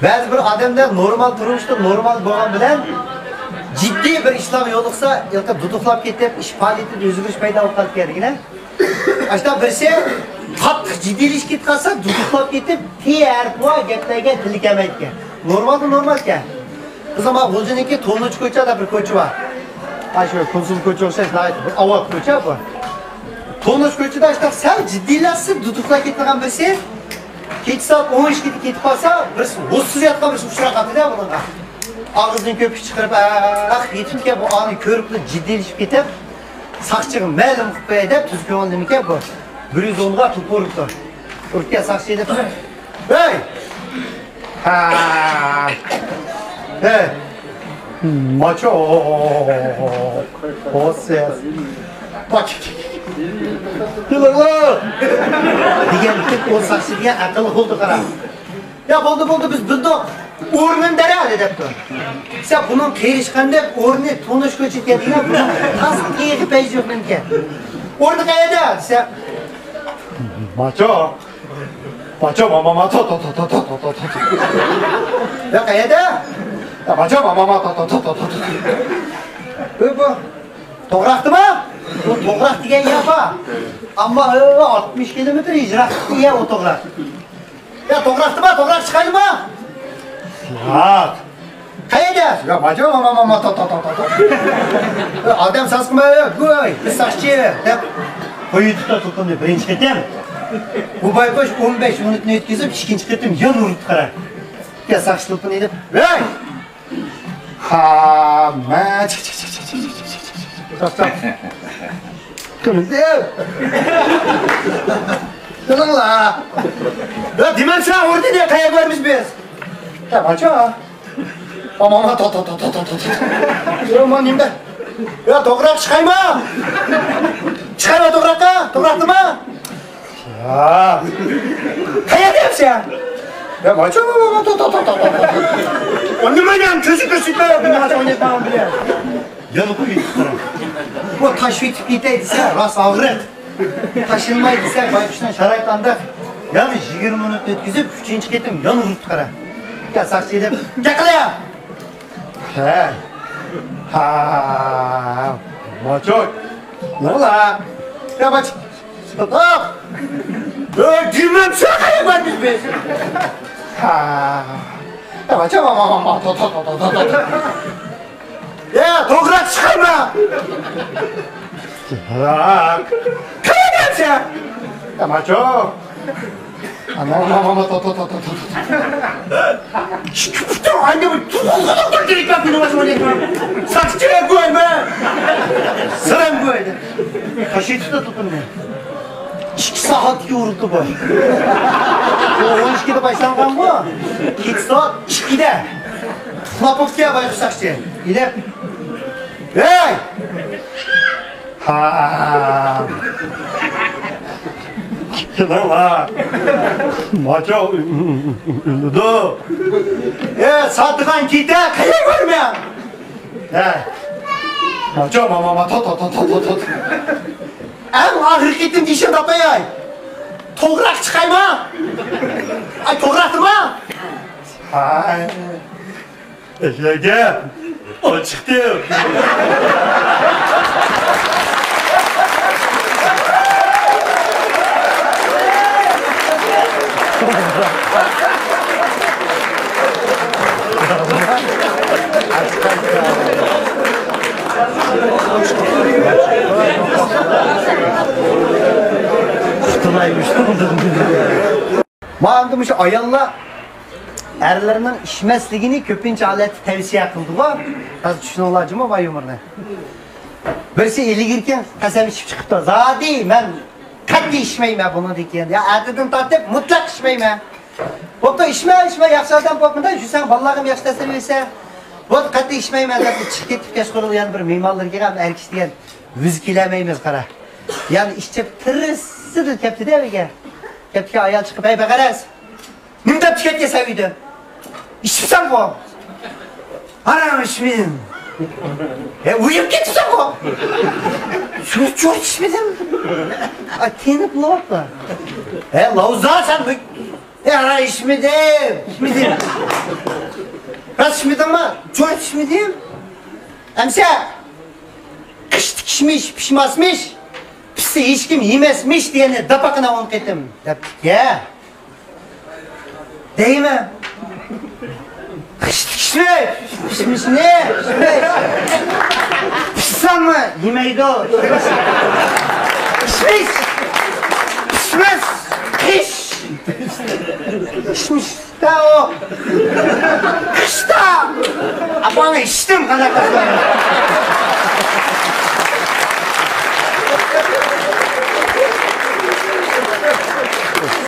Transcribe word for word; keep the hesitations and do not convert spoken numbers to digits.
بەزى بىر ئادەملەر نورمال تۇرمۇشتا نورمال بولغان بىلەن جىددىي بىر ئىشلارغا يولۇقسا، ھېلىقى دۇدۇقلاپ كېتىپ، ئىش پائالىيىتىدە ئۆزگىرىش پەيدا بولۇپ قالىدىكەن دېگىنە. ئاشۇنداق بىرسى قاتتىق جىددىيلىشىپ كېتىپ قالسا، دۇدۇقلاپ كېتىپ، تى ھەرپى بار گەپلەرگە تىلى كەلمەيدىكەن. نورمالدا نورمال ئىكەن. بىزنىڭ مانا غۇلجىنىڭكى تونۇش كوچا دەپ بىر كوچا بار. ئاشۇ كونسۇل كوچا ئوخشاش ناھايىتى بىر ئاۋات كوچا بۇ. تونۇش كوچىدا ئاشۇنداق سەل جىددىيلەشسە، دۇدۇقلاپ كېتىدىغان بىرسى كېچە سائەت ئون ئىككىدە كېتىپ قالسا، بىرسى ھوشسىز ياتقان بىرسى ئۇچراپ قاپتۇ-دە بۇنىڭغا. ئاغزىدىن كۆپۈك چىقىرىپ، ئاھ، يېتىپتىكەن، بۇ ئانى كۆرۈپلا جىددىيلىشىپ كېتىپ، ساقچىغا مەلۇم قىلىپ قوياي دەپ، تۈز كۆڭۈل نېمىكەن بۇ؟ بىر يۈز ئونغا تۇپۇرۇپتۇ. ئۇرۇپكەن ساقچى دەپ، ھەي! ھە! ھەي! ماچو! خوسەس! دېگەنتىپ ئۇ ساقچى دېگەن ئەقىل بولدى قارا. يا بولدى، بولدى، بىز بىلدۇق. ئورنىنى بەرەلى دەپتۇ. دېسە، بۇنىڭ قېرىشقان دەپ ئورنى تونۇش كۆچىتىگەن دېگەن بۇنىڭ تاسقا قېيىقى پەيزى يوق نېمىكەن. ئورنى قەيەردە؟ دېسە، ماچو. ماچو، ماما، ما، تو، تو. يا قەيەردە؟ يا ماچو، ماما، ما، تو، تو. ئۆي بۇ. توغراقتىما؟ بۇ توغراق دېگەن يەر بار. ئەمما ئاتمىش كىلومېتىر يىراقلىقتا يەر ئۇ توغراق. يا توغراقتىما؟ توغراق چىقايلىما؟ ياق. قەيەردە؟ يا ماجا، ما، ما، ما، ما، تا، تا، تا، تا، تا. ئادەم ساز قىلما، ۋوي، بىز ساقچى دەپ قويۇۋېتىپتۇ تۇلپۇننى بىرىنچى قېتىم. بۇ بايقۇش ئون بەش مىنۇتنى ئۆتكۈزۈپ، ئىككىنچى قېتىم يەنە ئۇرۇپتۇ قارا. يا ساقچى تۇلپۇن ئېلىپ، ۋوي! ھا، مە، چىق، چىق، چىق. توختاڭلار. يا دېمەمسە ئۇردى دە، قەيەرگە بارىمىز بىز؟ يا ماچا. ئاما، ئاما، تو، تو. يا ما نېمە؟ يا توغراق چىقايما؟ چىقايما توغراققا؟ توغراقتىما؟ يا. قەيەردە ياتىسەن؟ يا ماچا، ما، ما، ما، تو، تو. ئۇنى مانا كۆزى كۆرسىتمەي، بۇنى ماچا ئويناتماغان بىلەن. يەنە قويۇپ قارا. بۇ تاشلىۋېتىپ كېتەي دېسە، راست ئاغرىق. تاشلىماي دېسە، بايقۇشنىڭ شارائىتى ئانداق. يەنە يىگىرمە مىنۇت ئۆتكۈزۈپ، ئۈچىنچى قېتىم يەنە ئۇرۇپتۇ قارا. يا ساقچى دەپ، گەپ قىلە! ھە. ھا. ماچوك. نولا. يا ماچ. ستوپ. ئۆي، دېمەمسە قەيەرگە بارىمىز بىز؟ ھا. يا ماچا، ما، ما، ما، ما، تو، تو. يا، توغراق چىقايما؟ قەيەرگە بارىسەن؟ يا ماچو. ئانا، ئانا، ئانا، تو، تو. ئىككى پۇتۇڭ ئاينى بىر تۇغۇلغۇدۇق دېرىكلەپ مېنىڭ باشىما ئوينايتتىڭ. ساقچى گۆيمۇ؟ سىرەم گۆيدى. تاشلىۋېتىپتۇ تۇلپۇننى. ئىككى سائەتكە ئۇرۇپتۇ بۇ. بۇ ئون ئىككىدە باشلانغانغۇ. كېچە سائەت ئىككىدە. ئۇخلاپ بوپتۇ يا بايقۇش ساقچى. ئېلىپ. ھەي! ھا. كېلىڭلار. ماچا ئۆلىدۇ. ئە، ساتىغان كېتە، قەيەرگە بارىمەن؟ ھە. ماچا، ما، ما، ما، تو، تو. ئەڭ ئاخىرقى قېتىم دېيىشىم تاپاياي. توغراق چىقايما؟ ئاي، توغراقتىما؟ ھاي. ئەشەگە ئاچىقتى. ماڭا ئەمدى مۇشۇ ئاياللار ئەرلىرىنىڭ ئىچمەسلىكىنى كۆپىنچە ھالەتتە تەۋسىيە قىلىدىغۇ. ھازىر چۈشىنىڭلار جۇمۇ بۇ يۇمۇرنى. بىرسى ئىلگىرىكى قەسەم ئىچىپ چىقىپتۇ. زادى مەن قەتئىي ئىچمەيمەن بۇنىڭدىن كېيىن. يا ئەتىدىن تارتىپ مۇتلەق ئىچمەيمەن. بوپتۇ، ئىچمە، ئىچمە، ياخشى ئادەم بوپمۇ دە، شۇ سەن بالىلارغىمۇ ياخشى تەسىر بېرىسەن. بولدى، قەتئىي ئىچمەيمەن دەپ چىقىپ كەتتى. كەچقۇرۇن يەنە بىر مېھمانلىرى كەلگەن، ئەر كىشى دېگەن ۋىز كېلەلمەيمىز قارا. يەنە ئىچىپ تىرىسىدىن كەپتىدە ئۆيگە. كەپتىكەن ئايال چىقىپ، ھەي بەقەرەس! نېمە دەپ كەتكەنسەن ئۆيدە؟ ئىچىپسەنغۇ؟ ھارام ئىچمىدىم. ھە، ئۇيۇپ كېتىپسەنغۇ؟ شۇ چۇر ئىچمىدىم. ئا، تېنىپ لوپلا. ھە، لاۋزا سەن بۇ-، ھە، ھارام ئىچمىدىم. ئىچمىدىم. راست ئىچمىدىڭما؟ جويۇپ ئىچمىدىم. ئەمسە، قىشتىكى كىشمىش پىشماسمىش، پىشسا ھېچكىم يېمەسمىش دېگەننى داپاقىنا ئون قېتىم دەپتىكەن. دەيمەن. قىشتىكى كىشمىش پىشمىشنى پىشساممۇ يېمەيدۇ. كىشمىش پىشماس، قىش. كىشمىش. تا ئۇ قىشتا ئاپاڭنى ئىچتىم، قانداق قىلسام.